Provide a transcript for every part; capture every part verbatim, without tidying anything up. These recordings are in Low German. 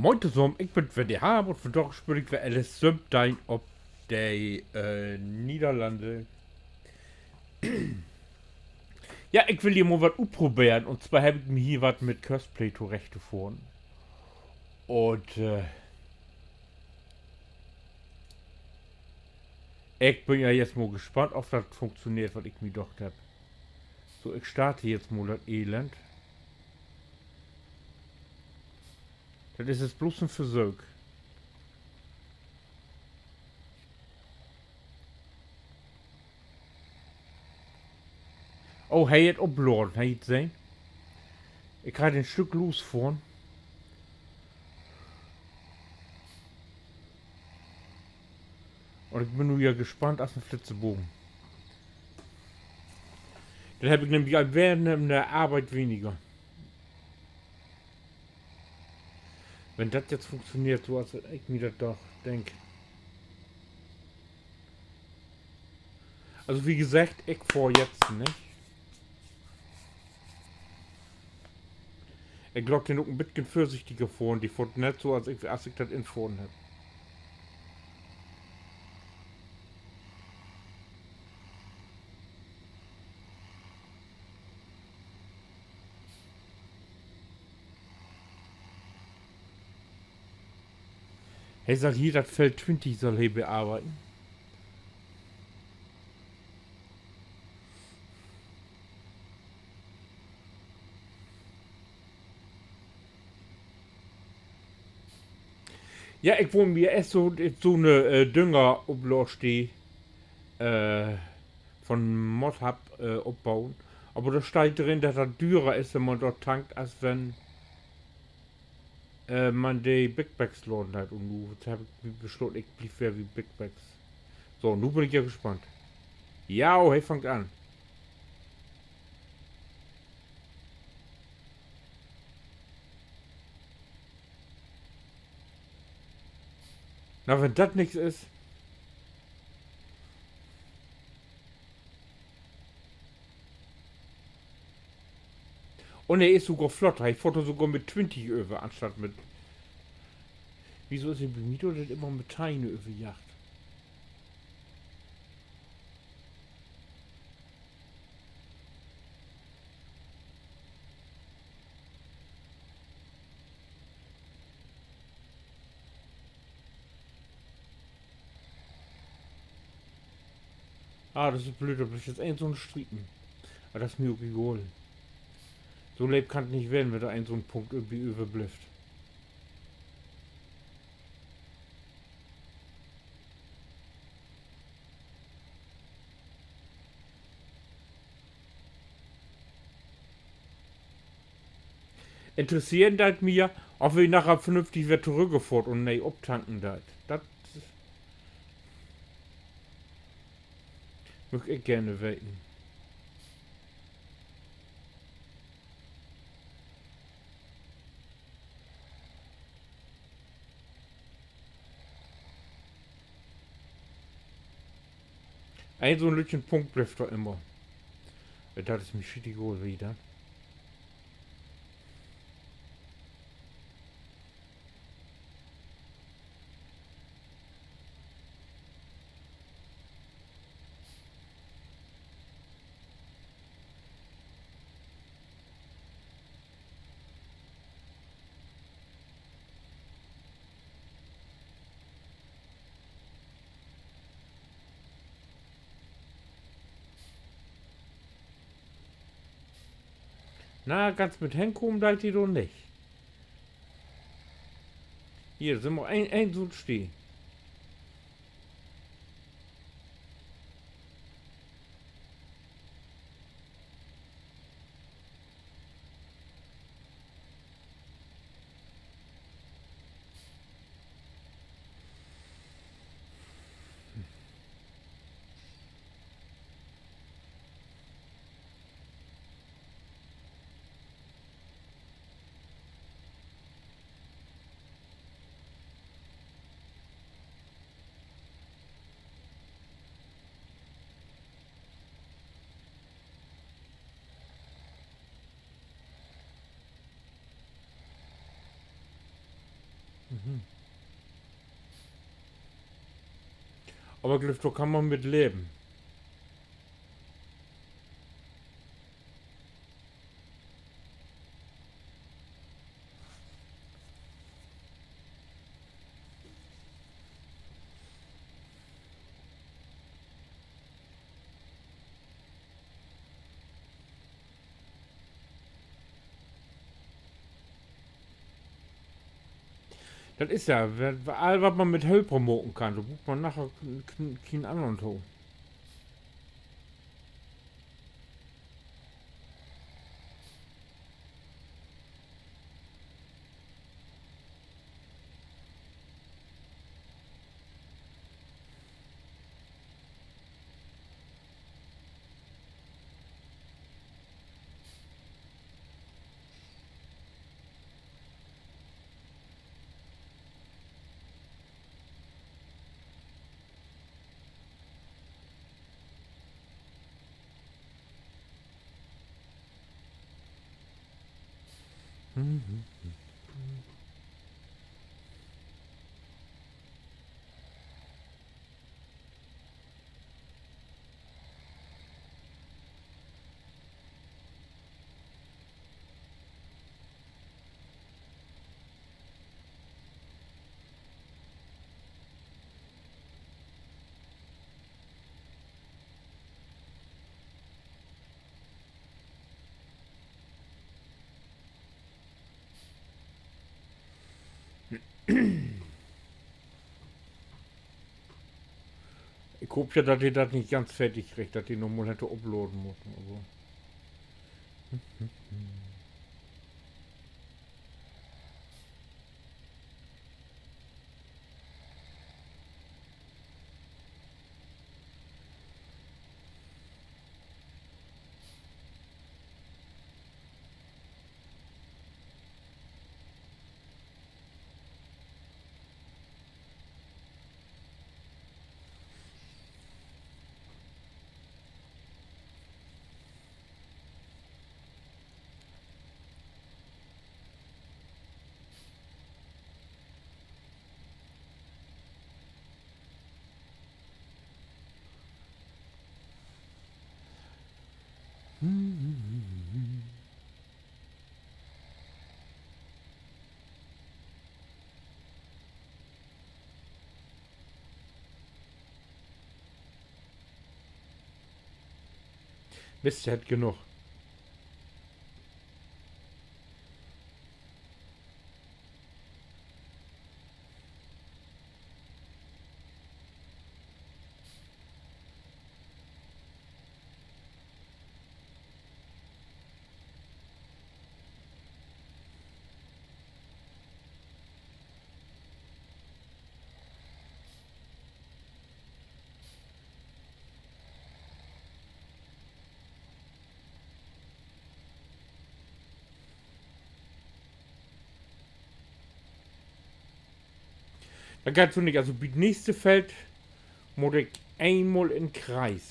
Moin tosamen, ik bün weer de Harm un vandaag speel ik weer L S söventeihn op de, äh, Niederlande. Ja, ik will hier mal wat utproberen. Un zwar heff ik mi hier wat mit Courseplay torechtfunnen. Un, äh, ik bün ja jetzt mal gespannt, of dat funktioneert, wat ik mi dacht hebb. So, ik start jetzt mal dat Elend. Dat is jetzt blots en Versöök. Oh, he hett opladen, he hett sehn. Ik harr den Stück losfohren. Un ik bün nu ja gespannt as en Flitzebogen. Denn heff ik nämlich al weer 'ne, 'ne Arbeit weniger. Wenn dat jetzt funktioneert, so as ik mi dat doch denk. Also, wie geseggt, ik fohr jetzt, nich? Ik laat den ok en beten vörsichtiger fohren, de fohrt nett so, as ik, as ik dat infohren hebb. He sall hier dat Feld twintig sall he bearbeiden. Ja, ik wull mi eerst so, so 'ne, äh, Düngeruploostee, äh, von Modhub, äh, opboen. Aver dor steiht drin, dat dat dürer is, wenn man dor tankt, as wenn, äh, man de Big Bags laden hett. Un nu heff ik mi besloten, ik bliev weer bi Big Bags. So, nu bün ik ja gespannt. Ja, he fangt an. Na, wenn dat nix is. Un he is sogor flott. He fohrt dor sogor mit twintig över, anstatt mit, wieso is he bi mi dor denn immer mit teihn överjaagt? Ah, dat is blööd, dor blifft jetzt een so'n Striepen. Aver dat is mi ok egal. So leep kann't nich ween, wenn dor een so'n Punkt irgendwie överblifft. Interesseren deit mi, of he naher vernünftig weer torüggefohrt un nee optanken deit. Dat much ik geern weten. Een so'n lüttjen Punkt blifft dor immer. Dat is mi schietegal, wie dat. Na, ganz mit henkamen deit he dor nich. Hier, sünd noch een, een so'n Stee. Aver ik glööv, dor kann man mit leven. Dat is ja, all wat man mit Hölper maken kann, dor bruukt man naher keen annern to. Ik hoop ja, dat de dat nich ganz fertig kriggt, dat de noch mal hett opladen mutt, aver Mist, he hett genoog. Dat geiht so nich. Also bi't nächste Feld mutt ik eenmal in Kreis.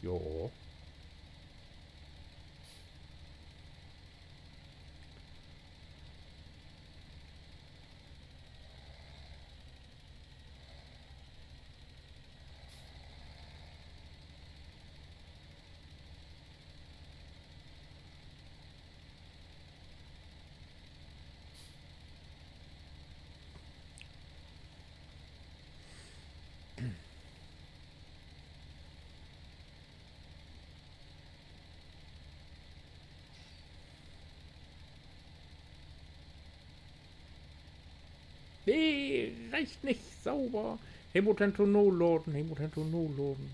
Jo. Nee, reicht nich sauber. He mutt denn to naladen, he mutt denn to naladen.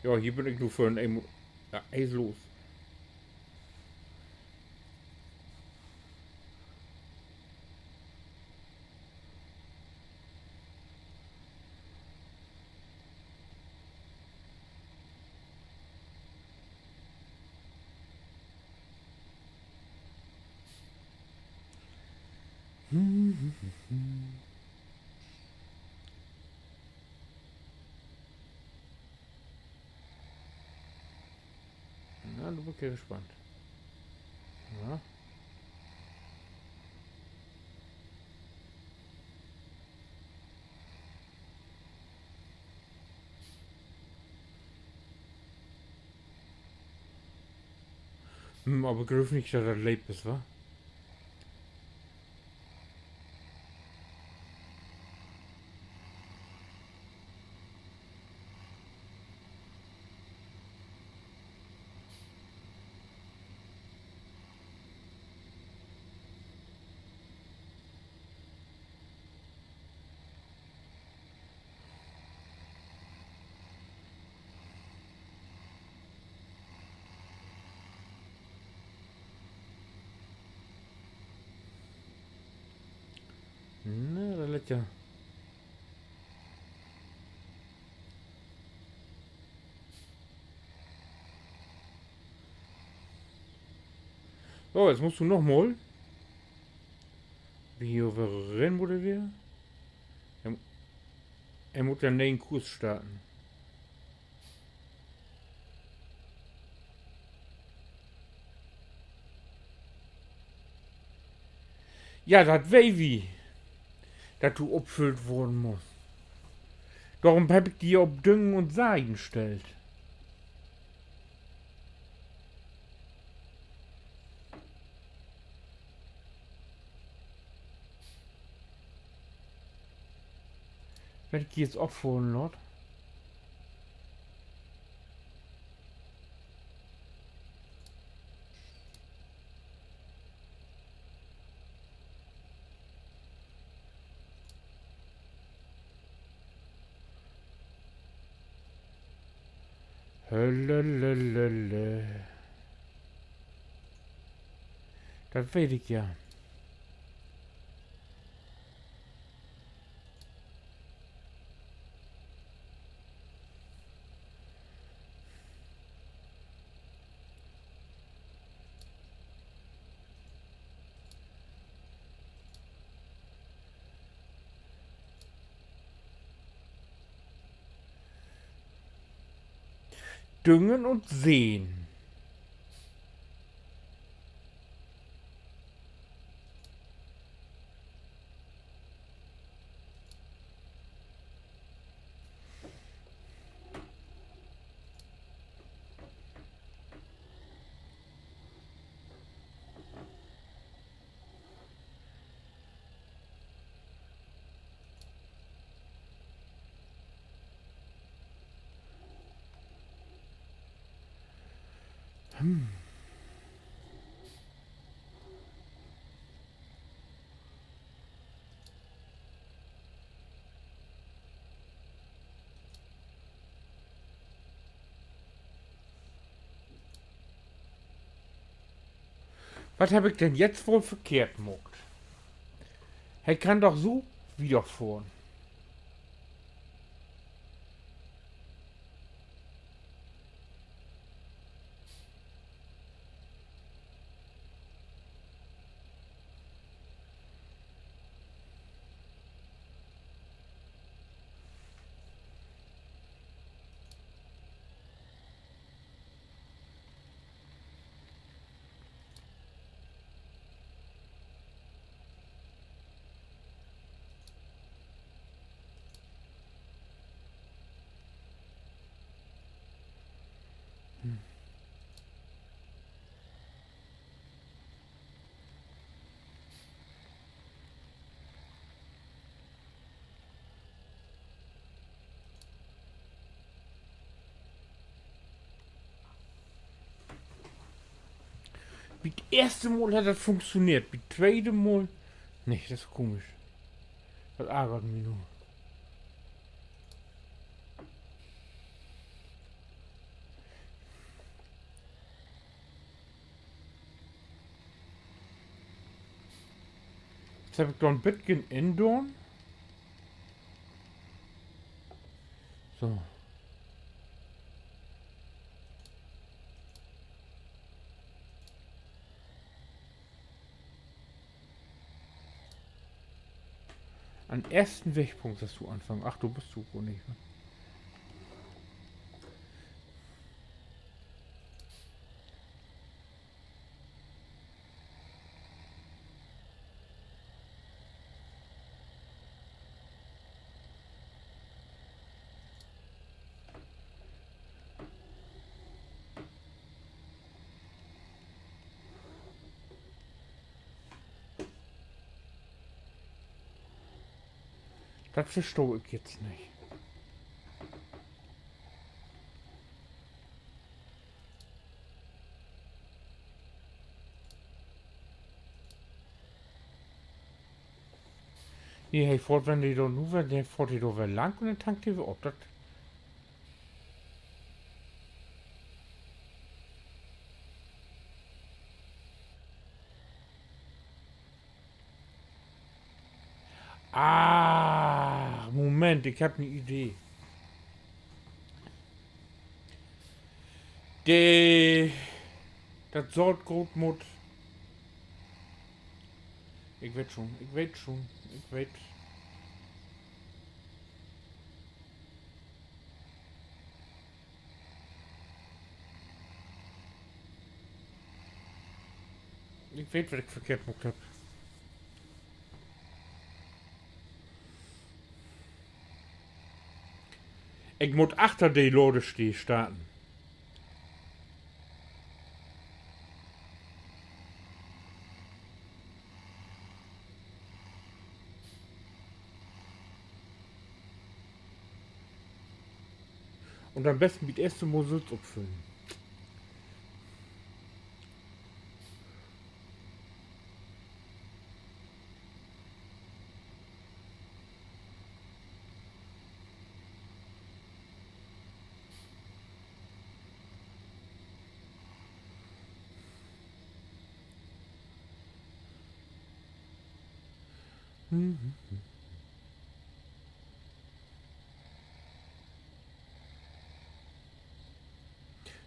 Ja, hier bün ik nu för en Emo-, ja, he is los. Na, nu bün ik ja gespannt. Ja. Hm, aver ik glööv nich, dat dat leep is, wa? Na, dat lett ja. So, nu musst du noch mal. Wo rin mutt he weer? He, he mutt ja ne'en Kurs starten. Ja, dat weet wi, dat du opfüllt worrn musst. Dorüm heff ik di op Düngen un Seien stellt. Wenn ik di nu ok fohren laat. Hölölölöle. Dat weet ik ja. Düngen un Seen. Wat heff ik denn jetzt woll verkehrt maakt? He kann doch so wiederfohren. Bi't eerste Mal hett dat funktioneert, bi't tweede Mal nich, dat is komisch. Dat argert mi nu. Nu heff ik dor en beten indaan. So. An'n eersten Wegpunkt sallst du anfangen. Ach, dor büst du ok nich, ne? Dat verstah ik jetzt nich. Nee, he fohrt, wenn de dor nu weer, denn fohrt he dor weer lang un denn tankt he weer op. Dat Ah, Moment, ik heff 'n Idee. De, dat Saatgoot mutt, ik weet schon, ik weet schon, ik weet. Ik weet, wat ik verkehrt maakt heff. Ik mutt achter de Ladesteed starten. Un an'n besten bi't eerste Mal sülvst opfüllen.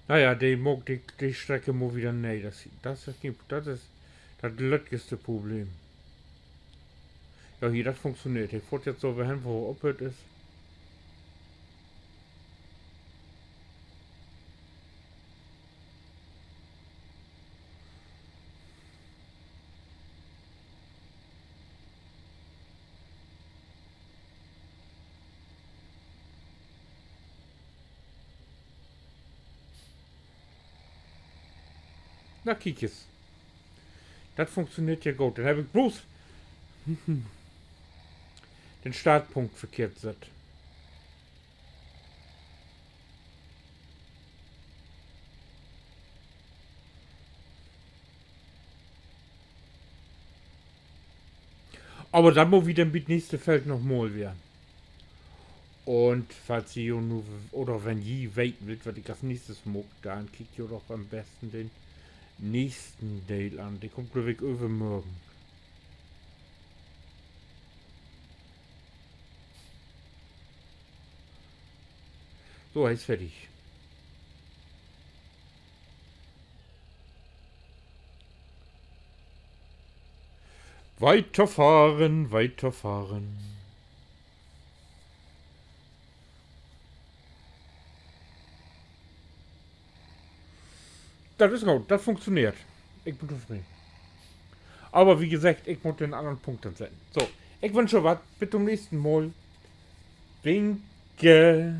Na ja, de maakt de, de Streck mal wedder nee. Dat, dat is, dat is dat lüttjeste Problem. Ja, hier, dat funktioneert. He fohrt jetzt so hen, wo he ophöört is. Na, kiek es. Dat funktioneert ja goot. Denn heff ik bloots den Startpunkt verkehrt sett. Aver dat maakt wi denn bi't nächste Feld noch mal weer. Un falls ji jo nu, oder wenn ji weten willt, wat ik as nächstes maak, denn kiekt jo doch an'n besten den nächsten Deel an. De kummt, glööv ik, övermorgen. So, he is fertig. Weiterfahren, weiterfahren. Dat is goot, dat funktioneert. Ik bün tofreden. Aver wie geseggt, ik mutt den annern Punkt ansetten. So, ik wünsch jo wat. Bit to'n nächsten Mal. Winke.